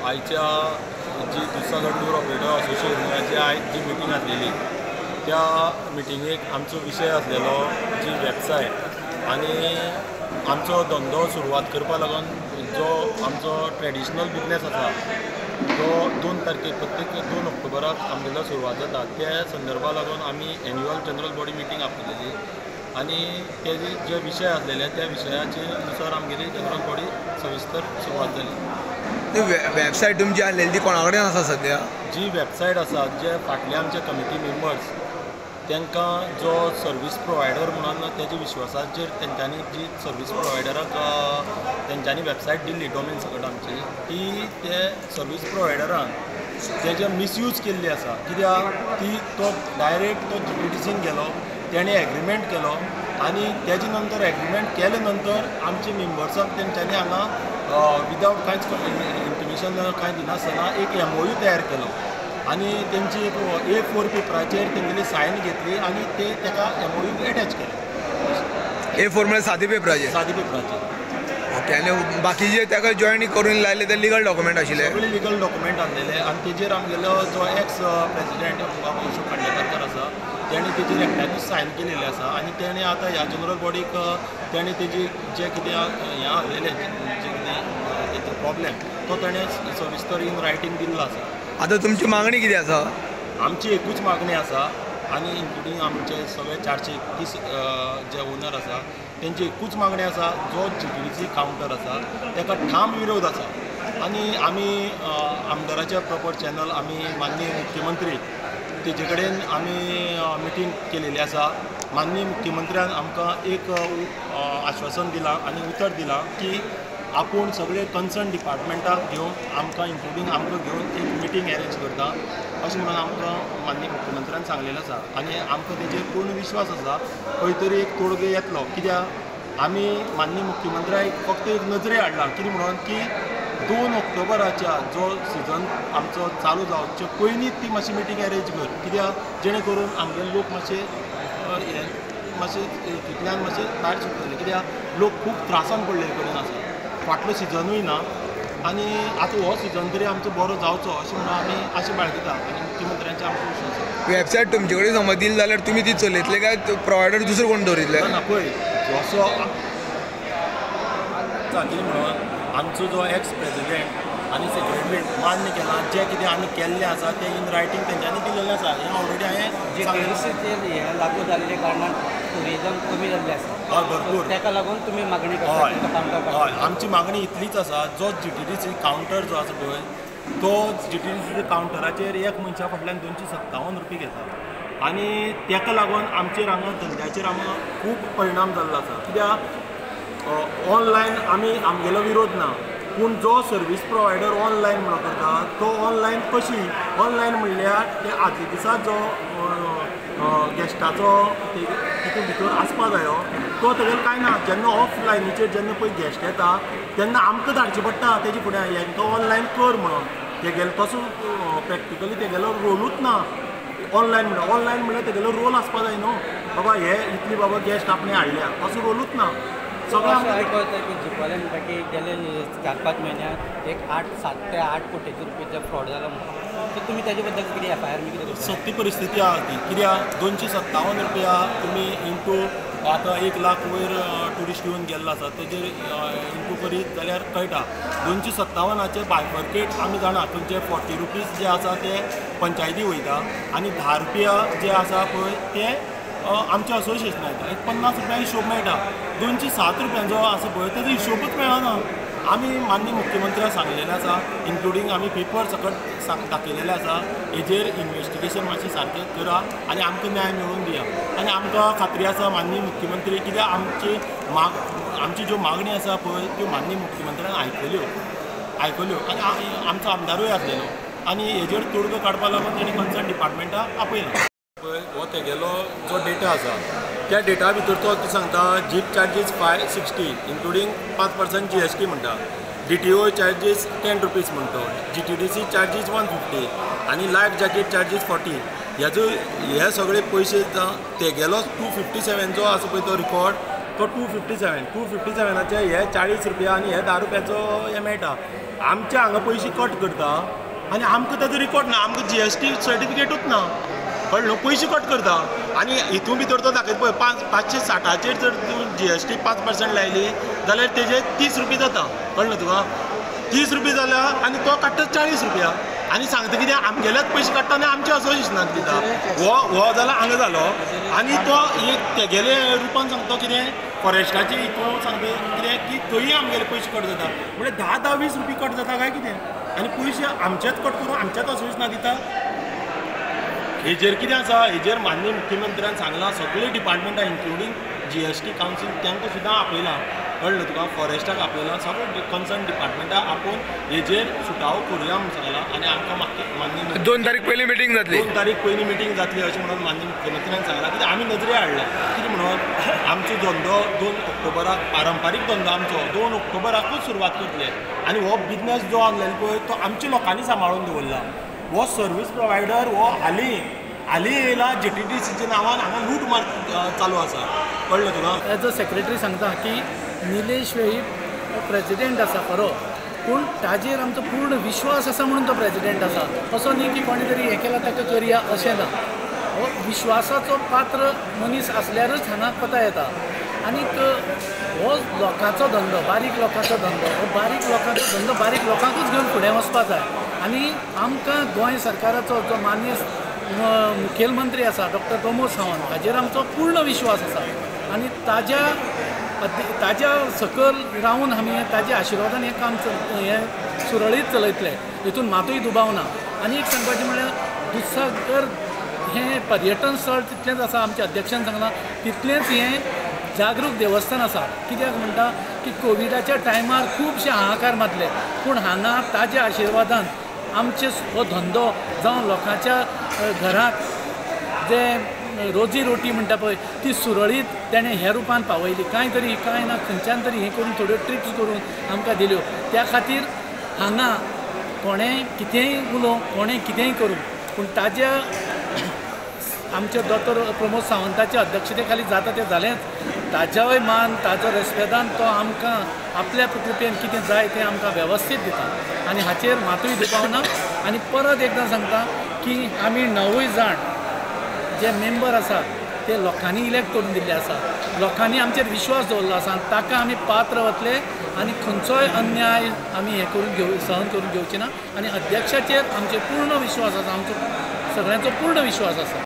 आयच्या जी Dudhsagar tour operator असोसिएशनाची आयज जी मिटींग आसलेली त्या मिटिंगेक आमचो विशय आसलेलो जी वेबसायट आनी आमचो धंदो सुरवात करपा लागून जो आमचो ट्रेडिशनल बिजनेस आसा तो 2 तारखेक प्रत्येक 2 ऑक्टोबराक आमगेलो सुरवात जाता. त्या संदर्भा लागून आमी एन्युअल जनरल बॉडी मिटींग आपयलेली आनी ते जे विशय आसलेले त्या विशयाचे नुसार आमगेली जनरल बॉडी सविस्तर सुरवात जाली. वेबसायट तुमची आसलेली ती कोणा कडेन आसा सद्या? जी वेबसायट आसा जे फाटले आमचे कमिटी मेंबर्स तांकां जो सर्वीस प्रोवायडर म्हणून तेजे विश्वासाचेर तेंच्यांनी जी सर्वीस प्रोवायडराक तेंच्यांनी वेबसायट दिल्ली डोमेन सकट आमची ती ते सर्वीस प्रोवायडरान तेजे मिसयूज केल्ली आसा. कित्याक ती तो डायरेक्ट तो GTDCन गेलो, तेणें एग्रीमेंट केलो आनी तेजे नंतर एग्रीमेंट केले नंतर आमचे मेंबर्साक तेंच्यांनी हांगा विदावट कांयच इंटिमेशन कांय दिनासतना एक MOU तयार केलो आनी तेंची एक A4 पेपराचेर तेंगेली सायन घेतली आनी ते तेका MOU attach केले. A4 म्हळ्यार सादी पेपराचेर? सादी पेपराचेर. ओके, आनी बाकीचे तेका जॉयन करून लायले ते लिगल डॉक्युमेंट आशिल्ले? सगळे लिगल डॉक्युमेंट आसलेले आनी तेजेर आमगेलो जो एक्स प्रेसिडेंट बाबू अशोक खांडेपारकर आसा तेणें तेजेर एकट्यानूच सायन केलेले आसा आनी तेणें आतां ह्या जनरल बॉडीक तेणें तेजी जें कितें हें आसलेलें जें कितें तेजो प्रॉब्लेम तो तेणें सविस्तर इन रायटींग दिल्लो आसा. आतां तुमची मागणी कितें आसा? आमची एकूच मागणी आसा आनी इन्क्लुडींग आमचे सगळे 431 जे ओनर आसा तेंची एकूच मागणी आसा, जो GTDC counter आसा तेका ठाम विरोध आसा आनी आमी आमदाराच्या प्रॉपर चॅनल आमी माननीय मुख्यमंत्री तेजे कडेन आमी मिटींग केलेली आसा. माननीय मुख्यमंत्र्यान आमकां एक आश्वासन दिलां आनी उतर दिलां की आपूण सगळे कन्सर्न डिपार्टमेंटाक घेवन आमकां इन्क्लुडींग आमकां घेवन एक मिटींग अरेंज करता अशें म्हणून आमकां माननीय मुख्यमंत्र्यान सांगलेलें आसा आनी आमकां तेजेर पूर्ण विश्वास आसा खंय तरी एक तोडगो येतलो. कित्याक आमी माननीय मुख्यमंत्र्याक फक्त एक नजरे हाडला कितें म्हणून की 2 ऑक्टोबराच्या जो सिजन आमचो चालू जावचे पयलींच ती मातशी मिटींग अरेंज कर, कित्याक जेणे करून आमगेले लोक मातशे मातशे हितूंतल्यान मातशे भायर सुट्टले. कित्याक लोक खूब त्रासान पडले कडेन आसा, फाटलो सिजनूय ना आनी आतां हो सिजन तरी आमचो बरो जावचो अशें म्हणून आमी आशा बाळगिता आनी मुख्यमंत्र्यांचे आमकां विश्वास आसा. वेबसायट तुमचे कडेन समज दिली जाल्यार तुमी ती चलयतले काय प्रोवायडर दुसरो कोण दवरितले? ना, पळय जसो कितें म्हणून आमचो जो एक्स प्रेसिडेंट आनी सेक्रेटरी मान्य केला जें कितें आमी केल्लें आसा तें इन रायटींग तेंच्यांनी दिलेलें आसा. हें ऑलरेडी हांवें GTDCचेर हें लागू जाल्ले कारणान टुरिजम कमी जाल्लें आसा. हय, भरपूर. ताका लागून तुमी मागणी करता? हय, आमची मागणी इतलीच आसा, जो GTDC counter जो आसा पळय तो GTDC कावंटराचेर एक मनशा फाटल्यान 257 रुपया घेता आनी ताका लागून आमचेर हांगा धंद्याचेर हांगा खूब परिणाम जाल्लो आसा. कित्याक ऑनलायन आमी आमगेलो विरोध ना, पूण जो सर्वीस प्रोवायडर ऑनलायन म्हणून करता तो ऑनलायन कशी ऑनलायन म्हणल्यार ते आदले दिसा जो गेस्टाचो तितून भितर आसपा जायो तो तेगेलो कांय ना. जेन्ना ऑफलायनीचेर जेन्ना पळय गेस्ट येता तेन्ना आमकां धाडचें पडटा तेजे फुडें हेंकां ऑनलायन कर म्हणून. तेगेलो तसो प्रॅक्टिकली तेगेलो रोलूच ना ऑनलायन म्हणल्यार. ऑनलायन म्हणल्यार तेगेलो रोल आसपा जाय न्हू, बाबा हे इतली बाबा गेस्ट आपणे हाडल्या असो रोलूच ना. सगळें आमकां आयकता की जिपवाले म्हणटा की गेले 4-5 म्हयन्याक एक 7 ते 8 कोटीचे रुपयाचो फ्रॉड जाला म्हणून, तर तुमी ताजे बद्दल कितें FIR बी कितें करता? सत्य परिस्थिती आहा ती. कित्याक 257 रुपया तुमी इंटू आतां 1 लाख वयर ट्युरिस्ट येवन गेल्लो आसा तेजेर इंटू करीत जाल्यार कळटा 257 बायफर्केट आमी जाणा तुमचे 40 रुपीज जे आसा ते पंचायती वयता आनी 10 रुपया जे आसा पळय ते आमच्या असोसिएशनाक येता. एक 50 रुपया हिशोब मेळटा. 207 रुपयांचो आसा पळय तेजो हिशोबूच मेळना. आमी माननीय मुख्यमंत्र्याक सांगलेलें आसा, इन्क्लुडींग आमी पेपर सकट दाखयलेले आसा, हेजेर इन्वेस्टिगेशन मातशें सारकें करा आनी आमकां न्याय मेळोवन दिया. आनी आमकां खात्री आसा माननीय मुख्यमंत्री कित्याक आमची ज्यो मागणी आसा पळय त्यो माननीय मुख्यमंत्र्यान आयकल्यो आनी आमचो आमदारूय आसलेलो आनी हेजेर तोडगो काडपा लागून तेणी कन्सर्न डिपार्टमेंटाक आपयलां. पळय हो तेगेलो जो डेटा आसा त्या डेटा भितर तो कितें सांगता, जीप चार्जीस 560 इन्क्लुडींग 5% GST म्हणटा, DTO charges 10 rupees म्हणतो, GTDC charges 150 आनी लायफ जॅकेट चार्जीस 40. हेजो हे सगळे पयशे तेगेलो 257 जो आसा पळय तो रिकॉर्ड तो 257 257 हे 40 रुपया आनी हे 10 रुपयाचो हे मेळटा. आमच्या हांगा पयशे कट करता आनी आमकां ताजो रिकॉर्ड ना, आमकां GST सर्टिफिकेटूच ना, कळ्ळें न्हू. पयशे कट करता आनी हितून भितर तो दाखयता पळय 560चेर जर तूं GST 5% लायली जाल्यार तेजे 30 रुपया जाता, कळ्ळें न्हू तुका. 30 रुपया जाल्या आनी तो काडटा 40 रुपया आनी सांगता कितें आमगेलेच पयशे काडटा आनी आमच्या असोसिएशनाक दिता. हो हो जाल्यार हांगा जालो आनी तो एक तेगेले रुपान सांगता कितें फॉरेस्टाचे हितून सांगता कितें की थंय आमगेले पयशे कट जाता, म्हणजे 10 10 20 रुपया कट जाता काय कितें आनी पयशे आमचेच कट करून आमच्याच असोसिएशनाक दिता. हेजेर कितें आसा, हेजेर माननीय मुख्यमंत्र्यान सांगलां सगळीं डिपार्टमेंटां इन्क्लुडींग GST council तांकां सुद्दां आपयलां, कळ्ळें तुका, फॉरेस्टाक आपयलां, सगळे कन्सर्न डिपार्टमेंटां आपोवन हेजेर सुटावो करुया म्हूण सांगलां. आनी आमकां माननीय 2 तारीख पयलीं मिटींग जातली, 2 तारीख पयलीं मिटींग जातली अशें म्हणून माननीय मुख्यमंत्र्यान सांगलां. कित्याक आमी नजरे हाडला कितें म्हणून आमचो धंदो 2 ऑक्टोबराक पारंपारीक धंदो आमचो 2 ऑक्टोबराकूच सुरवात करतले आनी हो बिजनस जो आसलेलो पळय तो आमच्या लोकांनी सांबाळून दवरला. हो सर्वीस प्रोवायडर हो हालीं हालीं येयला GTDCच्या नांवान हांगा लूट मार चालू आसा, कळ्ळें तुका. एज अ सेक्रेटरी सांगता की निलेश वेळीप हो प्रेजिडेंट आसा खरो, पूण ताजेर आमचो पूर्ण विश्वास आसा म्हणून तो प्रेजिडेंट आसा, असो न्ही की कोणी तरी हें केलां ताका करया अशें ना. हो विश्वासाचो पात्र मनीस आसल्यारच हांगा पता येता. आनीक हो लोकांचो धंदो, बारीक लोकांचो धंदो, हो बारीक लोकांचो धंदो बारीक लोकांकूच घेवन फुडें वचपा जाय. आनी आमकां गोंय सरकाराचो जो माननीय मुखेलमंत्री आसा डॉक्टर प्रमोद सावंत हाजेर आमचो पूर्ण विश्वास आसा आनी ताज्या सकयल रावन आमी ताज्या आशिर्वादान हें काम हें सुरळीत चलयतले, हितून मातूय दुबाव ना. आनी एक सांगपाचें म्हळ्यार दुधसागर हें पर्यटन स्थळ तितलेंच आसा, आमच्या अध्यक्षान सांगलां तितलेंच हें जागरूक देवस्थान आसा. कित्याक म्हणटा की कोविडाच्या टायमार खुबशे हाहाकार मातले, पूण हांगा ताज्या आशिर्वादान आमचे हो धंदो जावं लोकांच्या घरांत जे रोजी रोटी म्हणटा पळय ती सुरळीत तेणें ह्या रुपान पावयली. कांय तरी कांय ना खंयच्यान तरी हें करून थोड्यो ट्रिप्स करून आमकां दिल्यो. त्या खातीर हांगा कोणेंय कितेंय उलोवं, कोणेंय कितेंय करूं, पूण ताज्या आमच्या दोतोर प्रमोद सावंताच्या अध्यक्षते खाली जाता तें जालेंच, ताज्याय मान ताजो रेस्पेदान तो आमकां आपल्या कृपेन कितें जाय तें आमकां वेवस्थीत दिता आनी हाचेर मातूय दुबाव ना. आनी परत एकदां सांगता की आमी 9 जाण जे मेंबर आसा ते लोकांनी इलेक्ट करून दिल्ले आसा, लोकांनी आमचेर विश्वास दवरलो आसा आनी ताका आमी पात्र वतले आनी खंयचोय अन्याय आमी हें करून सहन करून घेवचे ना. आनी अध्यक्षाचेर आमचेर पूर्ण विश्वास आसा, आमचो सगळ्यांचो पूर्ण विश्वास आसा.